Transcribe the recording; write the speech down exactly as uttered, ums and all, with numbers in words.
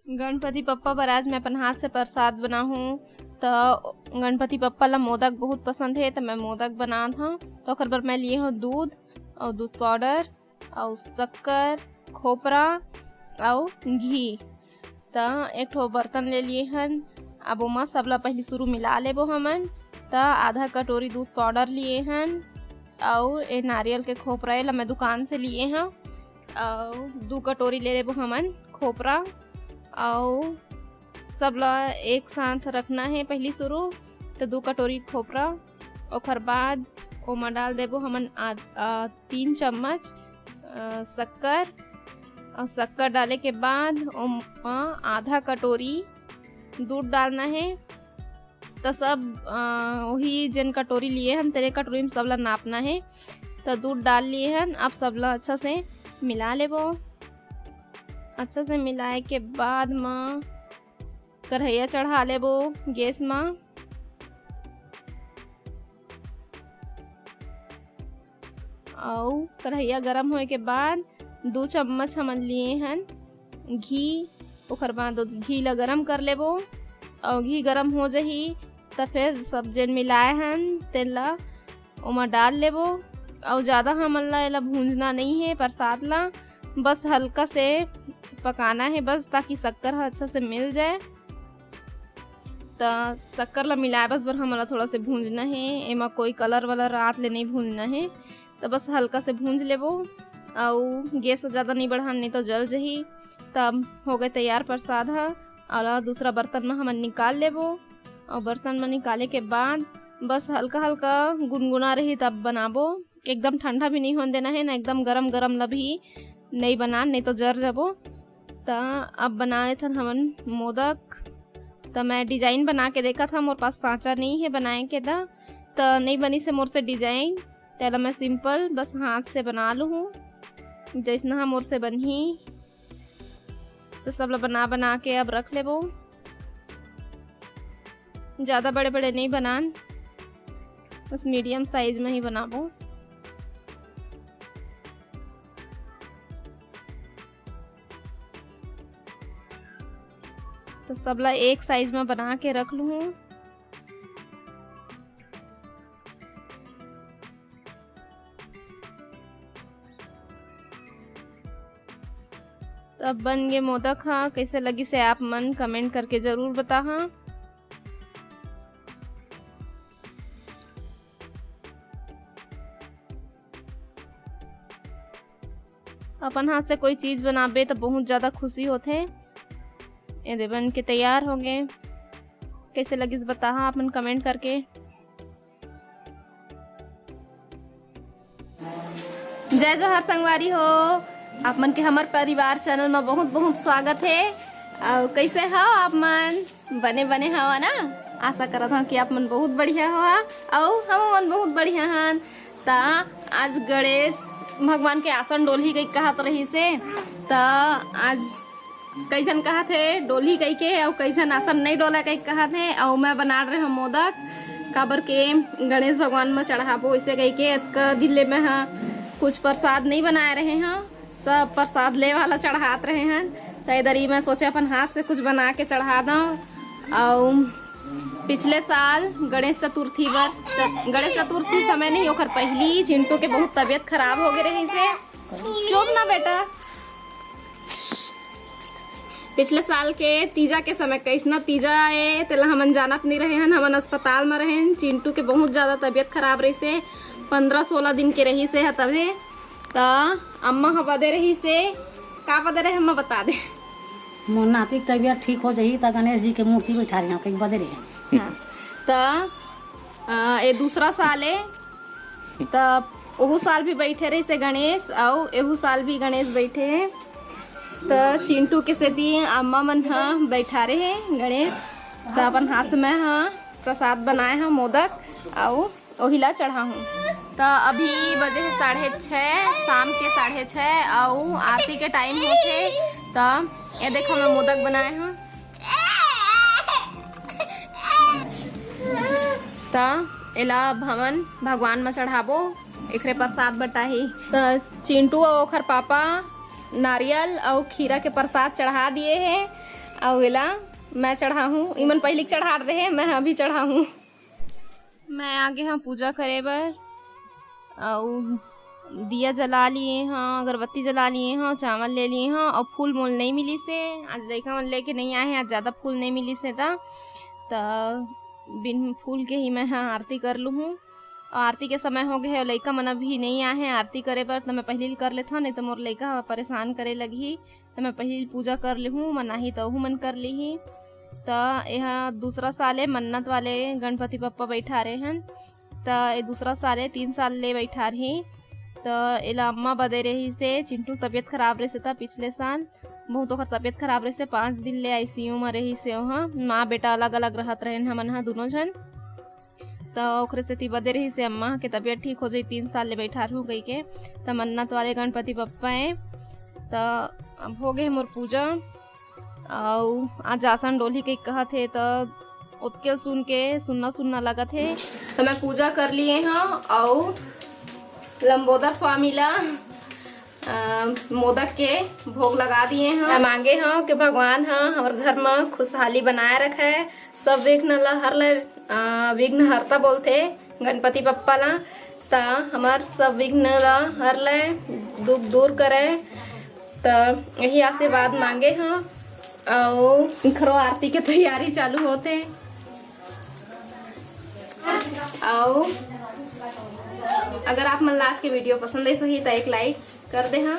गणपति बप्पा बर आज मैं अपन हाथ से प्रसाद बनाहूँ। त गणपति बप्पा ला मोदक बहुत पसंद हे, त मैं मोदक बनात हूँ। त ओकर बर मैं लिए हूँ दूध अउ दूध पाउडर अउ शक्कर, खोपरा अउ घी। त एक ठो बर्तन ले लिए हन। अब ओमा सबला पहिली शुरू मिला लेबो हमन। त आधा कटोरी दूध पाउडर लिए हन अउ ए नारियल के खोपरा, एला मैं दुकान से लिए हूँ। अउ दू कटोरी ले लेबो हमन खोपरा अउ सबला एक साथ रखना हे पहिली शुरू। त दू कटोरी खोपरा, ओकर बाद ओमा डाल देबो हमन आ, आ, तीन चम्मच अ, शक्कर अउ शक्कर डाले के बाद ओमा आधा कटोरी दूध डालना हे। त सब अ, वही जेन कटोरी लिए हन तेरे कटोरी में सबला नापना हे। त दूध डाल लिए हन, अब सबला अच्छा से मिला लेबो। अच्छा से मिलाए के बाद म कढ़ैया चढ़ा लेबो गैस म। अउ कढ़ैया गरम होए के बाद दू चम्मच हमन लिए हन घी। ओकर बाद ओ घी ला गरम कर लेबो। अउ घी गरम हो जही त फेर सब जेन मिलाए हन तेन ला ओमा डाल लेबो। अउ ज़्यादा हमन ला एला भूंजना नइ हे प्रसाद ला, बस हल्का से पकाना हे बस, ताकि शक्कर ह अच्छा से मिल जाए। त शक्कर ला मिलाए बस बर हमन ला थोड़ा से भूंजना हे, एमा कोई कलर वलर रात ले नइ भूंजना हे। त बस हल्का से भूंज लेबो अउ गैस ला ज़्यादा नइ बढ़ान, नइ तो जल जही। तब हो गए तैयार प्रसाद ह। अउ ला दूसरा बर्तन म हमन निकाल लेबो। अउ बर्तन म निकाले के बाद बस हल्का हल्का गुनगुना रही तब बनाबो। एकदम ठंडा भी नइ होन देना हे ना, एकदम गरम गरम ला भी नइ बनान, नइ तो जर जाबो। त अब बना लेथन हमन मोदक। त मैं डिजाइन बना के देखत हव, मोर पास सांचा नइ हे बनाए के, त त नइ बनिस हे मोर से डिजाइन, तेला मैं सिंपल बस हाथ से बना लूँ, जैसना ह मोर से बनही। त सबला बना बना के अब रख लेबो। ज़्यादा बड़े बड़े नइ बनान, बस मीडियम साइज में ही बनाबो। त सबला एक साइज में बना के रख लूँ। त अब बन गे मोदक ह। कइसे लगिस हे आप मन comment करके जरूर बताहा। अपन हाथ से कोई चीज बनाबे त बहुत ज्यादा खुशी होथे। ए दे बन के तैयार हो गे। कइसे लगिस बताहा आप मन comment करके। जय जोहार संगवारी हो, आप मन के हमर परिवार channel म बहुत बहुत स्वागत हे। अउ कइसे हव आप मन? बने बने हव ना? आशा करत हव कि आप मन बहुत बढ़िया हव अउ हम मन बहुत बढ़िया हन। त आज गणेश भगवान के आसन डोलही कहिके कहत रहिस हे, त आज कई झन कहत हे डोलही कहिके, अउ कई झन आसन नइ डोलय कहिके कहत हे। अउ मैं बनात रहेंव मोदक, काबर के गणेश भगवान म चढ़ाबो, अइसे कहिके अतका दिन ले मैं ह कुछ प्रसाद नइ बनाए रहे हंव, सब प्रसाद ले वाला चढ़ात रहे हन। त ए दरी मैं सोचे अपन हाथ से कुछ बना के चढ़ा दंव। अउ पिछले साल गणेश चतुर्थी बर, च-, गणेश चतुर्थी समय नहीं, ओकर पहिली चिंटू के बहुत तबीयत खराब हो गे रहिस हे। चुप ना बेटा। पिछले साल के तीजा के समय कइसना तीजा ए, तेला हमन जानत नइ रहे हन। हमन अस्पताल म रहेन, चिंटू के बहुत ज्यादा तबीयत खराब रहिस हे, पंद्रह सोलह दिन के रहिस हे ह तभे। त अम्मा ह बदे रहिस हे, का बदे रहे अम्मा बता दे। मोर नाती के तबीयत ठीक हो जाही त गणेश जी के मूर्ति बैठा रहे हंव, कहिके बदे रहे हंव। हाँ। त, अ, ए दूसरा साल ए, त ओहू साल भी बैठे रहिस हे गणेश, अउ एहू साल भी गणेश बैठे हे। त चिंटू के सेती अम्मा मन ह बैठा रहे हे गणेश। त अपन हाथ में ह प्रसाद बनाए ह मोदक, अउ ओही ला चढ़ाहूँ। त अभी बजे हे साढ़े छः, शाम के साढ़े छः, अउ आरती के टाइम होथे। त ए देखो, मैं मोदक बनाए हूँ। त एला अब हमन भगवान म चढ़ाबो, एकरे प्रसाद बटाही। त चिंटू अउ ओखर पापा नारियल अउ खीरा के प्रसाद चढ़ा दिए हे। अउ एला मैं चढ़ाहूँ। इमन पहिली चढ़ा रहे, मैं अभी चढ़ाहूँ। मैं आगे हूँ पूजा करे बर, अउ दिया जला लिए हूँ, अगरबत्ती जला लिए हूँ, चावल ले लिए हूँ, अउ फूल मोल नहीं मिली से। आज लइका मन लेके नहीं आए हैं, आज ज़्यादा फूल नहीं मिली से, त त बिन फूल के ही मैं ह आरती कर लूहूँ। अउ आरती के समय हो गए है, लइका मन अभी नहीं आए हैं आरती करे बर, त मैं पहली कर लेथव, नहीं तो मोर लइका ह परेशान करे लगही। त मैं पहली पूजा कर लेहूँ, मन आही त ओहू मन कर लीही। त एहा दूसरा साल ए, मन्नत वाले गणपति बप्पा बैठा रहे हन। त ए दूसरा साल ए, तीन साल ले बैठा रही। त एला अम्मा बदे रही से, चिंटू के तबीयत खराब रहे से, त पिछले साल बहुत ओकर तबीयत खराब रहे से, पाँच दिन ले आईसीयू में रही से। ओहा माँ बेटा अलग अलग रहत रहे हमन ह दोनों झन। त ओकरे सेती बदे रही से अम्मा के तबीयत ठीक हो जाई, तीन साल ले बैठा रहूँ कही के। त मन्नत वाले गणपति बप्पा ए। त अब हो गए मोर पूजा, अउ आज आसन डोली के कहत हे, त ओतके सुन के सुन्ना सुन्ना लगत हे। त मैं पूजा कर लिए हूँ, अउ लंबोदर स्वामी ला अ, मोदक के भोग लगा दिए हूँ। मैं मांगे हूँ कि भगवान ह हमर घर म खुशहाली बनाए रखे, सब विघ्न ला हर ले। अ, विघ्न हरता बोलथे गणपति बप्पा ला, त हमर सब विघ्न ला हर ले, दुख दूर करे। त यही आशीर्वाद मांगे हूँ। अउ इखरो आरती के तैयारी चालू होथे। अउ अगर आप मन ला आज के वीडियो पसंद आइस होही, त एक लाइक कर दे हा।